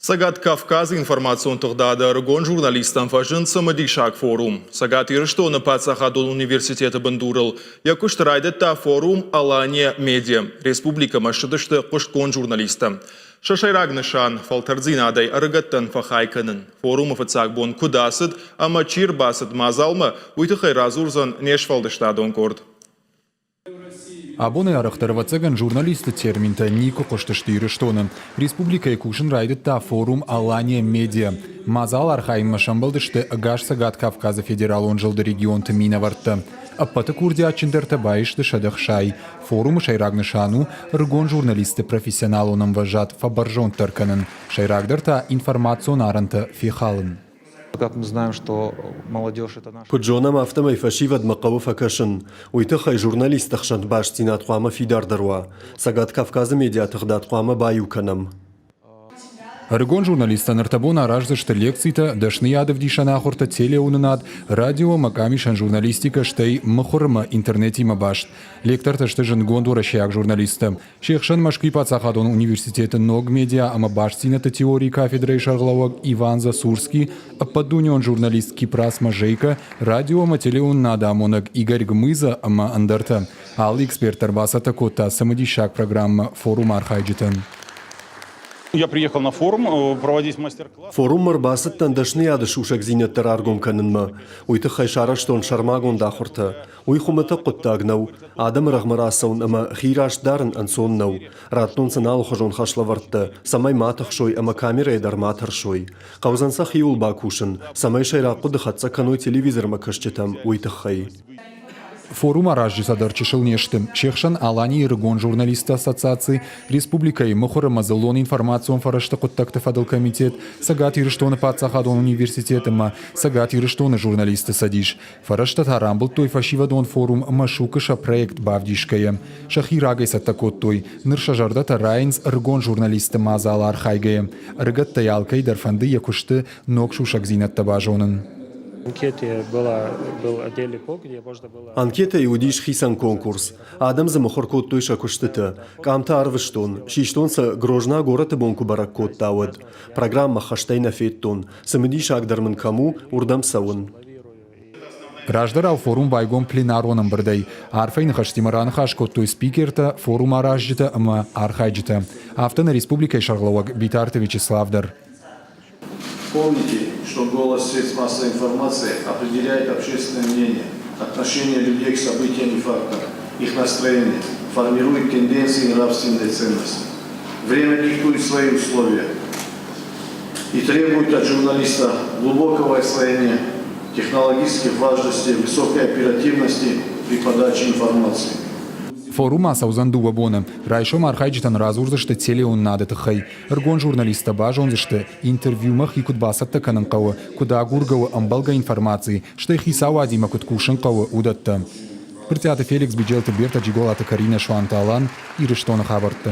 Цӕгат Кавказы информацион тыгъдады ӕрыгон журналисттӕн фӕзынд цымыдисаг форум. Цӕгат Ирыстоны паддзахадон университеты бындурыл йӕ куыст райдыдта форум «Алания Медиа». Республикӕмӕ ссыдысты хъуыстгонд журналисттӕ. Сӕ сӕйраг нысан – фӕлтӕрддзинадӕй ӕрыгӕттӕн фӕхай кӕнын. Форумы фыццаг бон куыд ацыд ӕмӕ чи ӕрбацыд мадзалмӕ, уый тыххӕй радзурдзӕн не сфӕлдыстадон къорд. Абоны арӕхдӕр, ӕвӕццӕгӕн, журналистты терминтӕ никуы хъуыстысты Ирыстоны. Республикӕйы кусын райдыдта форум «Алания Медиа». Мадзал архайынмӕ сӕмбӕлдысты ӕгас Цӕгат Кавказы федералон зылды регионты минӕвӕрттӕ. Ӕппӕты курдиатджындӕртӕ баисты 160. Форумы сӕйраг нысан у ӕрыгон журналистты профессионалон ӕмвӕзад фӕбӕрзонддӕр кӕнын, сӕйрагдӕр та информацион арӕнтӕ фехалын. Куыд зонӕм, афтӕмӕй фӕсивӕдмӕ хъӕуы фӕкӕсын. Уый тыххӕй журналистты хсӕн бастдзинад хъуамӕ фидардӕр уа. Цӕгат Кавказы медиатыгъдад хъуамӕ баиу кӕнӕм. Ӕрыгон журналисттӕ ныртӕбон араздзысты лекцитӕ, дӕсныйад ӕвдисӕн ахуыртӕ, телеуынынад, радио ӕмӕ къамисӕн журналистикӕ, стӕй мыхуыр ӕмӕ интернетимӕ баст. Лектортӕ сты зындгонд уӕрӕсейаг журналисттӕ. Се хсӕн Мӕскуыйы паддзахадон университеты ног медиа ӕмӕ бастдзинӕдты теорийы кафедрӕйы сӕргълӕууӕг Иван Засурский, ӕппӕтдунеон журналист Кипрас Мажейко, радио ӕмӕ телеуынынады амонӕг Игорь Гмыза ӕмӕ ӕндӕртӕ. Алы эксперт дӕр бацӕттӕ кодта цымыдисаг программӕ форумы архайджытӕн. Я приехал на форум проводить мастер-класс. Форуммӕ ӕрбацыдтӕн дӕсныйады сусӕгдзинӕдтӕ раргом кӕнынмӕ. Уый тыххӕй сарӕзтон сӕрмагонд ахуыртӕ. Уый хуымӕтӕг хъуыддаг нӕу. Адӕмы рӕгъмӕ рацӕуын ӕмӕ хи раст дарын ӕнцон нӕу. Радтон сын алыхуызон хӕслӕвӕрдтӕ, цӕмӕй ма тыхсой ӕмӕ камерӕйӕ дӕр ма тӕрсой. Хъӕудзӕн сӕ хиуыл бакусын, цӕмӕй сӕйраг хъуыды хӕццӕ кӕной телевизормӕ кӕсджытӕм, уый тыххӕй. Форум аразджытӕ дӕр чысыл не сты. Се хсӕн Аланийы ӕрыгон журналистты ассоциаци, республикӕйы мыхуыр ӕмӕ дзыллон информацион фӕрӕзты хъуыддӕгты фӕдыл комитет, Цӕгат Ирыстоны паддзахадон университет ӕмӕ Цӕгат Ирыстоны журналистты цӕдис. Фӕрӕзтӕ та рамбылдтой фӕсивӕдон форум Машук-ы сӕ проект бавдисгӕйӕ. Сӕхи рагӕй цӕттӕ кодтой. Ныр сӕ зӕрдӕтӕ райынц ӕрыгон журналистты мадзалы архайгӕйӕ. Ӕрыгӕттӕй алкӕй дӕр фӕнды йӕ куысты ног сусӕгдзинӕдтӕ базонын. Анкетӕйы уыдис хицӕн конкурс. Адӕм дзы мыхуыр кодтой сӕ куыстытӕ. Къамтӕ ӕрвыстон, систон сӕ Грозна горӕты бон куы бӕрӕг кодта, уӕд. Программӕ хӕстӕй нӕ федтон. Цымыдисагдӕр мын кӕм у, уырдӕм цӕуын. Раздӕрау форум байгом пленарон ӕмбырдӕй. Арфӕйы ныхӕстимӕ раныхас кодтой спикертӕ, форум аразджытӕ ӕмӕ архайджытӕ. Афтӕ нӕ республикӕйы сӕргълӕууӕг Битарты Вячеслав дӕр. Помните, что голос средств массовой информации определяет общественное мнение, отношение людей к событиям и фактам, их настроение, формирует тенденции и нравственные ценности. Время диктует свои условия и требует от журналиста глубокого освоения технологических важностей, высокой оперативности при подаче информации. Форум ацӕудзӕн дыууӕ боны. Райсом архайджытӕн радзурдзысты телеуынынады тыххӕй. Ӕрыгон журналисттӕ базондзысты, интервьюмӕ хи куыд бацӕттӕ кӕнын хъӕуы, куыд агургӕ у ӕмбӕлгӕ информаци, стӕй хицауадимӕ куыд кусын хъӕуы, уыдӕттӕ. Брытъиаты Феликс, Биджелты Берта, Джиголаты Каринӕ, Суанты Алан, Ирыстоны хабӕрттӕ.